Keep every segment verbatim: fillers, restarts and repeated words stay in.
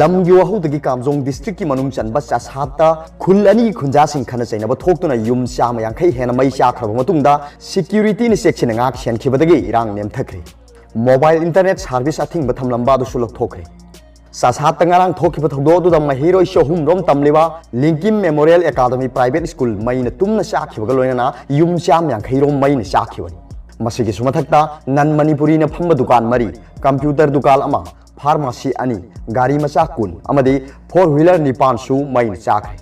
ꯂꯝꯒꯤ ꯋꯥꯍꯧꯗꯒꯤ ꯀꯥꯝꯖꯣꯡ district ꯀꯤ ꯃꯅꯨꯡ ꯆꯟꯕ ꯆꯥꯁꯥꯠꯇ ꯈꯨꯜ ꯑꯅꯤ ꯈꯨꯟꯖꯥꯁꯤꯡ ꯈꯠꯅ ꯆꯩꯅꯕ ꯊꯣꯛꯇꯨꯅ ꯌꯨꯝ ꯆꯥꯝꯃ ꯌꯥꯡꯈꯩ ꯍꯦꯟꯅ ꯃꯩ ꯆꯥꯛꯈ꯭ꯔꯕ ꯃꯇꯨꯡꯗ security ꯅ ꯆꯦꯛꯁꯤꯟꯅ ꯉꯥꯛ ꯁꯦꯟꯈꯤꯕꯗꯒꯤ ꯏꯔꯥꯡ ꯅꯦꯝꯊꯈ꯭ꯔꯦ꯫ Mobile internet service ꯑꯊꯤꯡꯕ ꯊꯝꯂꯝꯕ ꯑꯗꯨꯁꯨ ꯂꯧꯊꯣꯛꯈ꯭ꯔꯦ꯫ ꯆꯥꯁꯥꯠꯇ ꯉꯔꯥꯡ ꯊꯣꯛꯈꯤꯕ ꯊꯧꯗꯣꯛ ꯑꯗꯨꯗ ꯃꯍꯩꯔꯣꯏ ꯆꯍꯨꯝ ꯔꯣꯝ ꯇꯝꯂꯤꯕ ꯂꯤꯡꯀꯤꯝ Memorial Academy Private School ꯃꯩꯅ ꯇꯨꯝꯅ ꯆꯥꯛꯈꯤꯕꯒ ꯂꯣꯏꯅꯅ ꯌꯨꯝ ꯆꯥꯝ ꯌꯥꯡꯈꯩ ꯔꯣꯝ ꯃꯩꯅ ꯆꯥꯛꯈꯤꯕꯅꯤ꯫ ꯃꯁꯤꯒꯤꯁꯨ ꯃꯊꯛꯇ non ꯃꯅꯤꯄꯨꯔꯤꯅ ꯐꯝꯕ ꯗꯨꯀꯥꯟ ꯃꯔꯤ, computer ꯗꯨꯀꯥꯟ ꯑꯃ, pharmacy ꯑꯅꯤ, ꯒꯥꯔꯤ ꯃꯆꯥ ꯀꯨꯟ ꯑꯃꯗꯤ four wheeler ꯅꯤꯄꯥꯟꯁꯨ ꯃꯩꯅ ꯆꯥꯛꯈ꯭ꯔꯦ꯫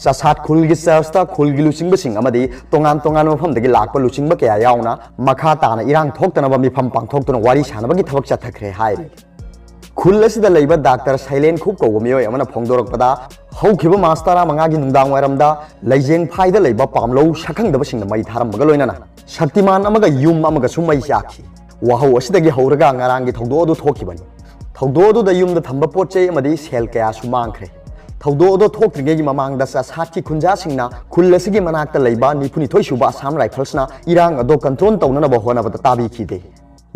ꯆꯥꯁꯥꯠ ꯈꯨꯜꯒꯤ church ꯇ ꯈꯨꯜꯒꯤ ꯂꯨꯆꯤꯡꯕꯁꯤꯡ ꯑꯃꯗꯤ ꯇꯣꯉꯥꯟ ꯇꯣꯉꯥꯟꯕ ꯃꯐꯝꯗꯒꯤ ꯂꯥꯛꯄ ꯂꯨꯆꯤꯡꯕ ꯀꯌꯥ ꯌꯥꯎꯅ ꯃꯈꯥ ꯇꯥꯅ ꯏꯔꯥꯡ ꯊꯣꯛꯇꯅꯕ ꯃꯤꯐꯝ ꯄꯥꯡꯊꯣꯛꯇꯨꯅ ꯋꯥꯔꯤ ꯁꯥꯟꯅꯕꯒꯤ ꯊꯕꯛ ꯆꯠꯊꯈ꯭ꯔꯦ ꯍꯥꯏꯔꯤ꯫ ꯈꯨꯜ ꯑꯁꯤꯗ ꯂꯩꯕ ꯗꯥꯛꯇꯔ ꯁꯩꯂꯦꯟ ꯈꯨꯞ ꯀꯧꯕ ꯃꯤꯑꯣꯏ ꯑꯃꯅ ꯐꯣꯡꯗꯣꯔꯛꯄꯗ, ꯍꯧꯈꯤꯕ ꯃꯥꯔꯆ ꯇꯔꯥꯃꯉꯥꯒꯤ ꯅꯨꯡꯗꯥꯡ ꯋꯥꯏꯔꯝꯗ ꯂꯩꯖꯦꯡꯐꯥꯏꯗ ꯂꯩꯕ ꯄꯥꯝꯂꯧ ꯁꯛꯈꯪꯗꯕꯁꯤꯡꯅ ꯃꯩ ꯊꯥꯔꯝꯕꯒ ꯂꯣꯏꯅꯅ ꯁꯛꯇꯤꯃꯥꯟ ꯑꯃꯒ ꯌꯨꯝ ꯑꯃꯒꯁꯨ ꯃꯩ ꯆꯥꯛꯈꯤ꯫ ꯋꯥꯍꯧ ꯑꯁꯤꯗꯒꯤ ꯍꯧꯔꯒ ꯉꯔꯥꯡꯒꯤ ꯊꯧꯗꯣꯛ ꯑꯗꯨ ꯊꯣꯛꯈꯤꯕꯅꯤ꯫ ꯊꯧꯗꯣꯛ ꯑꯗꯨꯗ ꯌꯨꯝꯗ ꯊꯝꯕ ꯄꯣꯠ ꯆꯩ ꯑꯃꯗꯤ ꯁꯦꯜ ꯀꯌꯥꯁꯨ ꯃꯥꯡꯈ꯭ꯔꯦ꯫ ꯊꯧꯗꯣꯛ ꯑꯗꯨ ꯊꯣꯛꯇ꯭ꯔꯤꯉꯩꯒꯤ ꯃꯃꯥꯡꯗ ꯆꯥꯁꯥꯠꯀꯤ ꯈꯨꯟꯖꯥꯁꯤꯡꯅ ꯈꯨꯜ ꯑꯁꯤꯒꯤ ꯃꯅꯥꯛꯇ ꯂꯩꯕ ꯅꯤꯐꯨꯅꯤꯊꯣꯏ ꯁꯨꯕ Assam Rifles ꯅ ꯏꯔꯥꯡ ꯑꯗꯨ control ꯇꯧꯅꯅꯕ ꯍꯣꯠꯅꯕꯗ ꯇꯥꯕꯤꯈꯤꯗꯦ꯫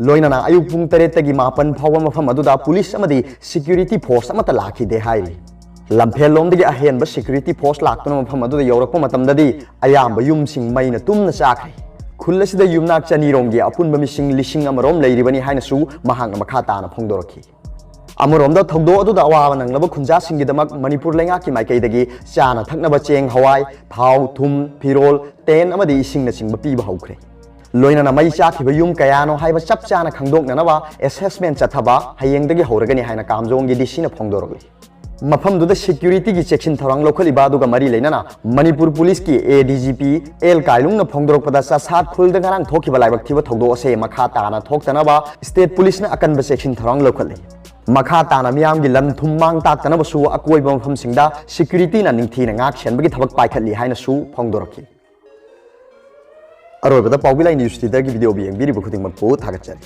ꯂꯣꯏꯅꯅ ꯑꯌꯨꯛ ꯄꯨꯡ ꯇꯔꯦꯠꯇꯒꯤ ꯃꯥꯄꯟ ꯐꯥꯎꯕ ꯃꯐꯝ ꯑꯗꯨꯗ police ꯑꯃꯗꯤ security force ꯑꯃꯠꯇ ꯂꯥꯛꯈꯤꯗꯦ ꯍꯥꯏꯔꯤ꯫ ꯂꯝꯐꯦꯜꯂꯣꯝꯗꯒꯤ ꯑꯍꯦꯟꯕ security force ꯂꯥꯛꯇꯨꯅ ꯃꯐꯝ ꯑꯗꯨꯗ ꯌꯧꯔꯛꯄ ꯃꯇꯝꯗꯗꯤ ꯑꯌꯥꯝꯕ ꯌꯨꯝꯁꯤꯡ ꯃꯩꯅ ꯇꯨꯝꯅ ꯆꯥꯈ꯭ꯔꯦ꯫ ꯈꯨꯜ ꯑꯁꯤꯗ ꯌꯨꯝꯅꯥꯛ ꯆꯅꯤꯔꯣꯝꯒꯤ ꯑꯄꯨꯟꯕ ꯃꯤꯁꯤꯡ ꯂꯤꯁꯤꯡ ꯑꯃꯔꯣꯝ ꯂꯩꯔꯤꯕꯅꯤ ꯍꯥꯏꯅꯁꯨ ꯃꯍꯥꯛꯅ ꯃꯈꯥ ꯇꯥꯅ ꯐꯣꯡꯗꯣꯔꯛꯈꯤ꯫ ꯑꯃꯔꯣꯝꯗ ꯊꯧꯗꯣꯛ ꯑꯗꯨꯗ ꯑꯋꯥꯕ ꯅꯪꯂꯕ ꯈꯨꯟꯖꯥꯁꯤꯡꯒꯤꯗꯃꯛ ꯃꯅꯤꯄꯨꯔ ꯂꯩꯉꯥꯛꯀꯤ ꯃꯥꯏꯀꯩꯗꯒꯤ ꯆꯥꯅ ꯊꯛꯅꯕ ꯆꯦꯡ, ꯍꯋꯥꯏ, ꯊꯥꯎ, ꯊꯨꯝ, ꯐꯤꯔꯣꯜ, tent ꯑꯃꯗꯤ ꯏꯁꯤꯡꯅꯆꯤꯡꯕ ꯄꯤꯕ ꯍꯧꯈ꯭ꯔꯦ꯫ ꯂꯣꯏꯅꯅ ꯃꯩ ꯆꯥꯛꯈꯤꯕ ꯌꯨꯝ ꯀꯌꯥꯅꯣ ꯍꯥꯏꯕ ꯆꯞ ꯆꯥꯅ ꯈꯪꯗꯣꯛꯅꯅꯕ assessment ꯆꯠꯊꯕ ꯍꯌꯦꯡꯗꯒꯤ ꯍꯧꯔꯒꯅꯤ ꯍꯥꯏꯅ ꯀꯥꯝꯖꯣꯡꯒꯤ D C ꯅ ꯐꯣꯡꯗꯣꯔꯛꯂꯤ꯫ ꯃꯐꯝꯗꯨꯗ security ꯒꯤ ꯆꯦꯛꯁꯤꯟ ꯊꯧꯔꯥꯡ ꯂꯧꯈꯠꯂꯤꯕ ꯑꯗꯨꯒ ꯃꯔꯤ ꯂꯩꯅꯅ ꯃꯅꯤꯄꯨꯔ police ꯀꯤ A D G P L ꯀꯥꯏꯂꯨꯡꯅ ꯐꯣꯡꯗꯣꯔꯛꯄꯗ, ꯆꯥꯁꯥꯠ ꯈꯨꯜꯗ ꯉꯔꯥꯡ ꯊꯣꯛꯈꯤꯕ ꯂꯥꯏꯕꯛ ꯊꯤꯕ ꯊꯧꯗꯣꯛ ꯑꯁꯦ ꯃꯈꯥ ꯇꯥꯅ ꯊꯣꯛꯇꯅꯕ state police ꯅ ꯑꯀꯟꯕ ꯆꯦꯛꯁꯤꯟ ꯊꯧꯔꯥꯡ ꯂꯧꯈꯠꯂꯤ꯫ ꯃꯈꯥ ꯇꯥꯅ ꯃꯤꯌꯥꯝꯒꯤ ꯂꯟ ꯊꯨꯝ ꯃꯥꯡ ꯇꯥꯛꯇꯅꯕꯁꯨ ꯑꯀꯣꯏꯕ ꯃꯐꯝꯁꯤꯡꯗ security ꯅ ꯅꯤꯡꯊꯤꯅ ꯉꯥꯛ ꯁꯦꯟꯕꯒꯤ ꯊꯕꯛ ꯄꯥꯏꯈꯠꯂꯤ ꯍꯥꯏꯅꯁꯨ ꯐꯣꯡꯗꯣꯔꯛꯈꯤ꯫ ꯑꯔꯣꯏꯕꯗ ꯄꯥꯎꯕꯤ ꯂꯥꯏ news leader ꯒꯤ video ꯕꯨ ꯌꯦꯡꯕꯤꯔꯤꯕ ꯈꯨꯗꯤꯡꯃꯛꯄꯨ ꯊꯥꯒꯠꯆꯔꯤ꯫